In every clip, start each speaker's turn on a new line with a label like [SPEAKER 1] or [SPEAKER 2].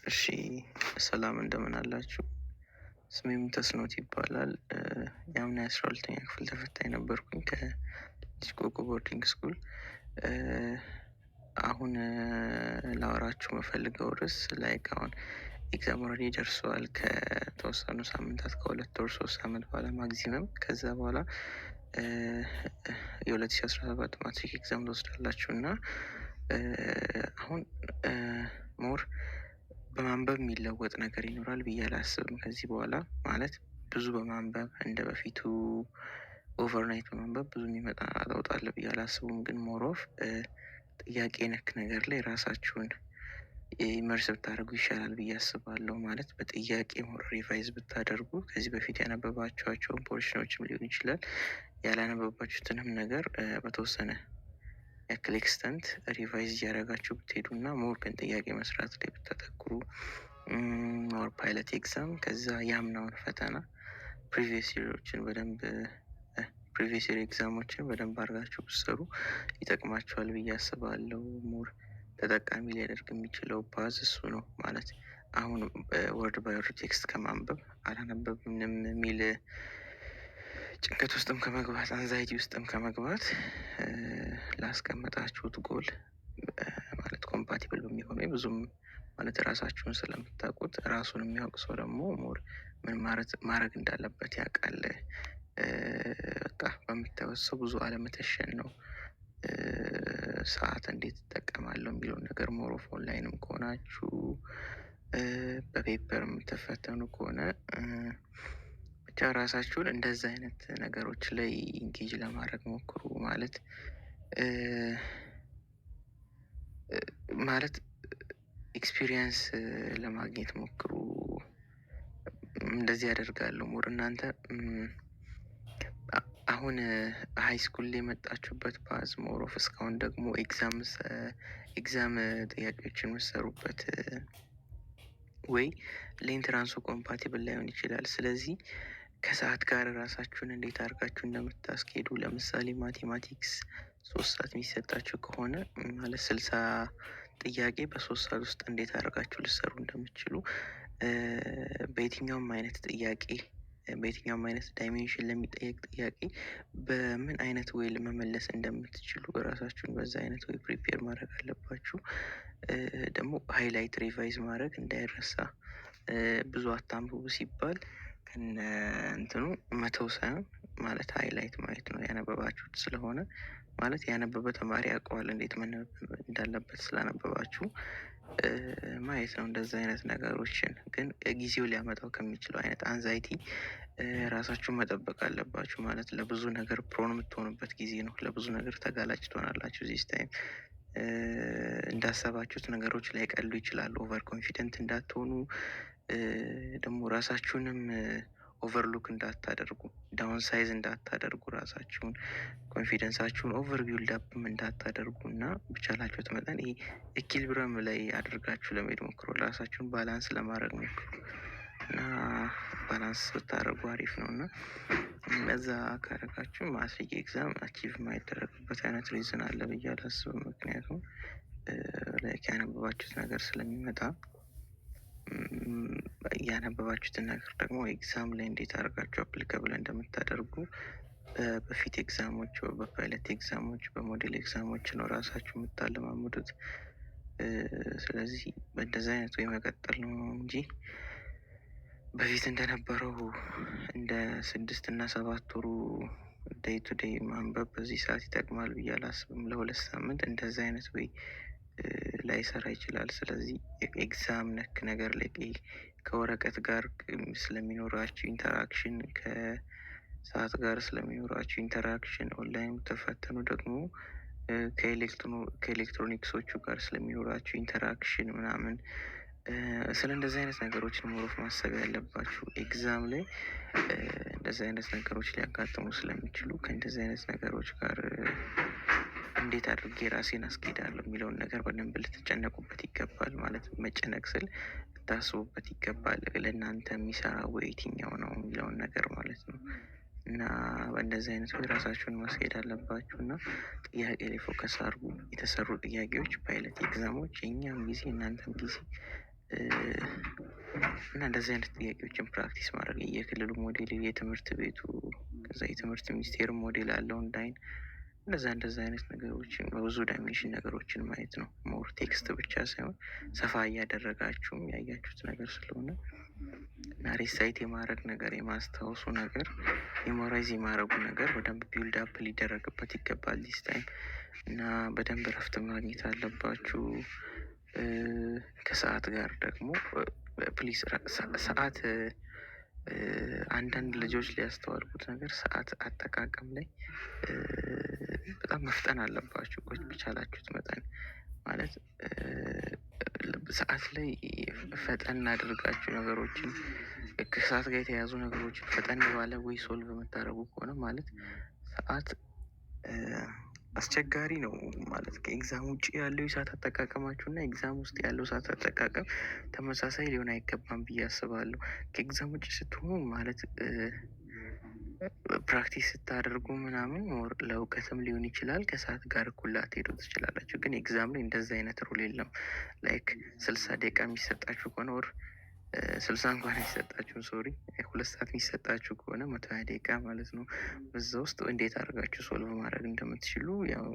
[SPEAKER 1] እሺ፣ ሰላም፣ እንደምን አላችሁ? ስሜ ተስኖት ይባላል። የአምና የ12ኛ ክፍል ተፈታኝ ነበርኩኝ ከልጅ ቆቆ boarding school። አሁን ላወራችሁ የምፈልገው ርዕስ like አሁን exam already ደርሰዋል። ከተወሰኑ ሳምንታት፣ ከ2 ወር 3 ሳምንት በኋላ maximum፣ ከዛ በኋላ የ2017 ማትሪክ exam ትወስዳላችሁ። እና አሁን more በማንበብ የሚለወጥ ነገር ይኖራል ብዬ አላስብም። ከዚህ በኋላ ማለት ብዙ በማንበብ፣ እንደ በፊቱ overnight በማንበብ ብዙ የሚመጣ ለውጥ አለ ብዬ አላስብም። ግን more of ጥያቄ ነክ ነገር ላይ ራሳችሁን immerse ብታደርጉ ይሻላል ብዬ አስባለሁ። ማለት በጥያቄ more revise ብታደርጉ፣ ከዚህ በፊት ያነበባችኋቸውን portion ኦችም ሊሆን ይችላል፣ ያላነበባችሁትንም ነገር በተወሰነ ያክል extent revise እያደረጋችሁ ብትሄዱ እና more ግን ጥያቄ መስራት ላይ ብታተኩሩ፣ more pilot exam፣ ከዛ ያምናውን ፈተና፣ previous year ኦችን በደንብ፣ previous year exam ኦችን በደንብ አድርጋችሁ ብትሰሩ ይጠቅማችኋል ብዬ አስባለሁ። More ተጠቃሚ ሊያደርግ የሚችለው path እሱ ነው። ማለት አሁን word by word text ከማንበብ፣ አላነበብንም የሚል ጭንቀት ውስጥም ከመግባት፣ anxiety ውስጥም ከመግባት፣ ላስቀመጣችሁት ጎል ማለት compatible በሚሆን ወይ ብዙም ማለት ራሳችሁን ስለምታውቁት፣ ራሱን የሚያውቅ ሰው ደግሞ more ምን ማድረግ እንዳለበት ያውቃል። በቃ በምታዩት ሰው ብዙ አለመተሸን ነው። ሰዓት እንዴት እጠቀማለሁ የሚለውን ነገር፣ more of online ም ከሆናችሁ፣ በ paper የምትፈተኑ ከሆነ፣ ብቻ ራሳችሁን እንደዛ አይነት ነገሮች ላይ engage ለማድረግ ሞክሩ። ማለት experience ለማግኘት ሞክሩ። እንደዚህ ያደርጋለሁ። More እናንተ አሁን high school የመጣችሁበት path more of እስካሁን ደግሞ exam ጥያቄዎችን የምትሰሩበት ወይ ለ entrance ኡ compatible ላይሆን ይችላል። ስለዚህ ከሰዓት ጋር ራሳችሁን እንዴት አድርጋችሁ እንደምታስኬዱ፣ ለምሳሌ mathematics 3 ሰዓት የሚሰጣችሁ ከሆነ፣ ማለት 60 ጥያቄ በ3 ሰዓት ውስጥ እንዴት አድርጋችሁ ልትሰሩ እንደምትችሉ፣ በየትኛውም አይነት ጥያቄ፣ በየትኛውም አይነት dimension ለሚጠየቅ ጥያቄ በምን አይነት way መመለስ እንደምትችሉ ራሳችሁን በዛ አይነት way prepare ማድረግ አለባችሁ። ደግሞ highlight revise ማድረግ እንዳይረሳ። ብዙ አታንብቡ ሲባል ከነ እንትኑ መተው ሳይሆን ማለት highlight ማየት ነው፣ ያነበባችሁት ስለሆነ። ማለት ያነበበ ተማሪ ያውቀዋል እንዴት መነበብ እንዳለበት፣ ስላነበባችሁ ማየት ነው። እንደዛ አይነት ነገሮችን ግን ጊዜው ሊያመጣው ከሚችለው አይነት anxiety ራሳችሁን መጠበቅ አለባችሁ። ማለት ለብዙ ነገር prone የምትሆኑበት ጊዜ ነው። ለብዙ ነገር ተጋላጭ ትሆናላችሁ። This time እንዳሰባችሁት ነገሮች ላይቀሉ ይችላሉ። Over confident እንዳትሆኑ፣ ደግሞ ራሳችሁንም overlook እንዳታደርጉ፣ downsize እንዳታደርጉ ራሳችሁን፣ confidence ኣችሁን over build up ም እንዳታደርጉ። እና በቻላችሁት መጠን ይሄ equilibrium ላይ አድርጋችሁ ለመሄድ ሞክሩ። ራሳችሁን balance ለማድረግ ሞክሩ እና balance ብታደርጉ አሪፍ ነው። እና በዛ ካረጋችሁ ማትሪክ exam achieve የማይደረግበት አይነት reason አለ ብዬ አላስብም። ምክንያቱም like ያነበባችሁት ነገር ስለሚመጣ፣ ያነበባችሁትን ነገር ደግሞ exam ላይ እንዴት አድርጋችሁ applicable እንደምታደርጉ በፊት exam ኦች፣ በ pilot exam ኦች፣ በ model exam ኦች ነው ራሳችሁ የምታለማምዱት። ስለዚህ በእንደዚህ አይነት ወይ መቀጠል ነው እንጂ በፊት እንደነበረው እንደ 6 እና 7 ወሩ day to day ማንበብ በዚህ ሰዓት ይጠቅማል ብዬ አላስብም። ለ2 ሳምንት እንደዚህ አይነት ወይ ላይሰራ ይችላል። ስለዚህ exam ነክ ነገር ላይ ከወረቀት ጋር ስለሚኖራችሁ interaction፣ ከሰዓት ጋር ስለሚኖራችሁ interaction፣ ኦንላይን ተፈተኑ ደግሞ ከኤሌክትሮኒክሶቹ ጋር ስለሚኖራችሁ interaction ምናምን፣ ስለ እንደዚህ አይነት ነገሮችን more of ማሰብ ያለባችሁ። Exam ላይ እንደዚህ አይነት ነገሮች ሊያጋጥሙ ስለሚችሉ ከእንደዚህ አይነት ነገሮች ጋር እንዴት አድርጌ ራሴን አስኬዳለሁ የሚለውን ነገር በደንብ ልትጨነቁበት ይገባል። ማለት መጨነቅ ስል ልታስቡበት ይገባል። ለእናንተ የሚሰራ ወይ የትኛው ነው የሚለውን ነገር ማለት ነው። እና በእንደዚህ አይነት ወይ ራሳችሁን ማስኬድ አለባችሁ። እና ጥያቄ ላይ focus አድርጉ። የተሰሩ ጥያቄዎች፣ pilot exam ኦች የእኛም ጊዜ እናንተም ጊዜ እና እንደዚህ አይነት ጥያቄዎችን practice ማድረግ፣ የክልሉ ሞዴል፣ የትምህርት ቤቱ፣ ከዛ የትምህርት ሚኒስቴር ሞዴል አለው እንዳይን፣ እንደዛ አይነት ነገሮችን በብዙ dimension ነገሮችን ማየት ነው። More text ብቻ ሳይሆን ሰፋ እያደረጋችሁም ያያችሁት ነገር ስለሆነ እና recite የማድረግ ነገር፣ የማስታወሱ ነገር፣ memorize የማድረጉ ነገር በደንብ build up ሊደረግበት ይገባል this time። እና በደንብ እረፍት ማግኘት አለባችሁ። ከሰዓት ጋር ደግሞ please ሰዓት፣ አንዳንድ ልጆች ሊያስተዋልኩት ነገር ሰዓት አጠቃቀም ላይ በጣም መፍጠን አለባችሁ። ቆይ በቻላችሁት መጠን ማለት ሰዓት ላይ ፈጠን አድርጋችሁ ነገሮችን፣ ከሰዓት ጋር የተያያዙ ነገሮችን ፈጠን ባለ ወይ solve የምታደርጉ ከሆነ፣ ማለት ሰዓት አስቸጋሪ ነው፣ ማለት ከ exam ውጭ ያለው የሰዓት አጠቃቀማችሁ እና exam ውስጥ ያለው ሰዓት አጠቃቀም ተመሳሳይ ሊሆን አይገባም ብዬ አስባለሁ። ከ exam ውጭ ስትሆኑ ማለት practice ስታደርጉ ምናምን more ለእውቀትም ሊሆን ይችላል፣ ከሰዓት ጋር እኩል ላትሄዱ ትችላላችሁ። ግን exam ላይ እንደዛ አይነት rule የለም። Like 60 ደቂቃ የሚሰጣችሁ ከሆነ or 60 እንኳን አይሰጣችሁም፣ sorry፣ 2 ሰዓት የሚሰጣችሁ ከሆነ 120 ደቂቃ ማለት ነው። በዛ ውስጥ እንዴት አድርጋችሁ solve ማድረግ እንደምትችሉ ያው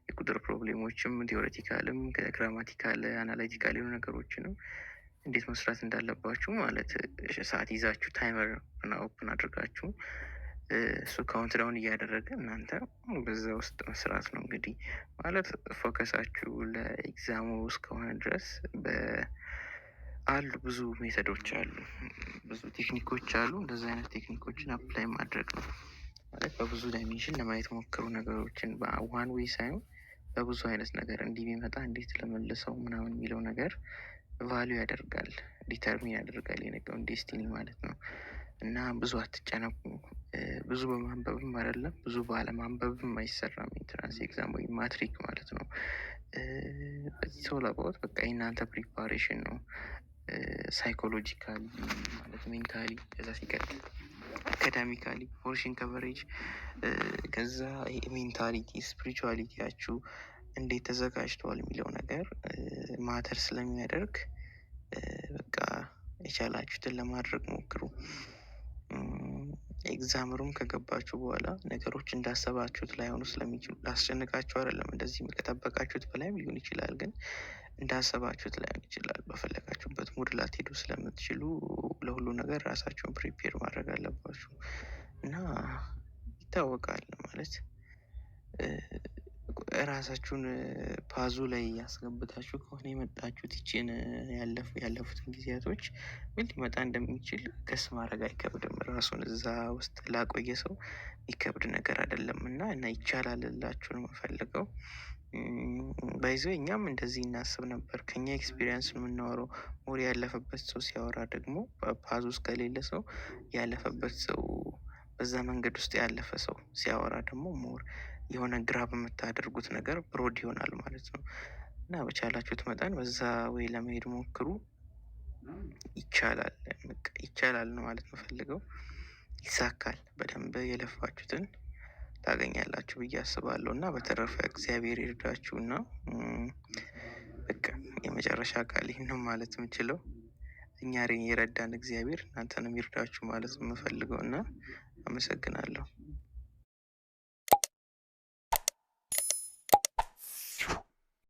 [SPEAKER 1] የቁጥር problem ኦችም theoretical ም grammatical analytical የሆኑ ነገሮችንም እንዴት መስራት እንዳለባችሁ፣ ማለት ሰዓት ይዛችሁ timer open አድርጋችሁ እሱ count down እያደረገ እናንተ በዛ ውስጥ መስራት ነው። እንግዲህ ማለት focus ኣችሁ ለ exam ኡ እስከሆነ ድረስ አሉ፣ ብዙ method ኦች አሉ፣ ብዙ technique ኦች አሉ። እንደዚ አይነት technique ኦችን apply ማድረግ ነው። ማለት በብዙ dimension ለማየት ሞክሩ ነገሮችን፣ በ one way ሳይሆን በብዙ አይነት ነገር፣ እንዲህ ቢመጣ እንዴት ለመልሰው ምናምን የሚለው ነገር value ያደርጋል፣ determine ያደርጋል የነገውን destiny ማለት ነው። እና ብዙ አትጨነቁ። ብዙ በማንበብም አይደለም፣ ብዙ ባለማንበብም አይሰራም entrance exam ወይም ማትሪክ ማለት ነው። All about በቃ የእናንተ preparation ነው። Psychologically ማለት mentally፣ ከዛ ሲቀጥል academically portion coverage፣ ከዛ mentality spirituality ያችሁ እንዴት ተዘጋጅተዋል የሚለው ነገር matter ስለሚያደርግ በቃ የቻላችሁትን ለማድረግ ሞክሩ። Exam room ከገባችሁ በኋላ ነገሮች እንዳሰባችሁት ላይሆኑ ስለሚችሉ ላስጨንቃችሁ አይደለም። እንደዚህ ከጠበቃችሁት በላይም ሊሆን ይችላል፣ ግን እንዳሰባችሁት ላይሆን ይችላል። በፈለጋችሁበት mood ላትሄዱ ስለምትችሉ ለሁሉ ነገር ራሳችሁን prepare ማድረግ አለባችሁ። እና ይታወቃል፣ ማለት ራሳችሁን ፓዙ ላይ ያስገብታችሁ ከሆነ የመጣችሁት ይችን ያለፉትን ጊዜያቶች ምን ሊመጣ እንደሚችል guess ማድረግ አይከብድም። ራሱን እዛ ውስጥ ላቆየ ሰው የሚከብድ ነገር አይደለም። እና ይቻላል እላችሁ ነው የምፈልገው። By the way እኛም እንደዚህ እናስብ ነበር። ከኛ experience ነው የምናወራው። More ያለፈበት ሰው ሲያወራ ደግሞ ፓዝ ውስጥ ከሌለ ሰው፣ ያለፈበት ሰው፣ በዛ መንገድ ውስጥ ያለፈ ሰው ሲያወራ ደግሞ more የሆነ grab የምታደርጉት ነገር broad ይሆናል ማለት ነው። እና በቻላችሁት መጠን በዛ way ለመሄድ ሞክሩ። ይቻላል፣ በቃ ይቻላል ነው ማለት የምፈልገው። ይሳካል። በደንብ የለፋችሁትን ታገኛላችሁ ብዬ አስባለሁ። እና በተረፈ እግዚአብሔር ይርዳችሁ። እና በቃ የመጨረሻ ቃል ይህን ነው ማለት የምችለው። እኛ የረዳን እግዚአብሔር እናንተንም ይርዳችሁ ማለት ነው የምፈልገው እና አመሰግናለሁ።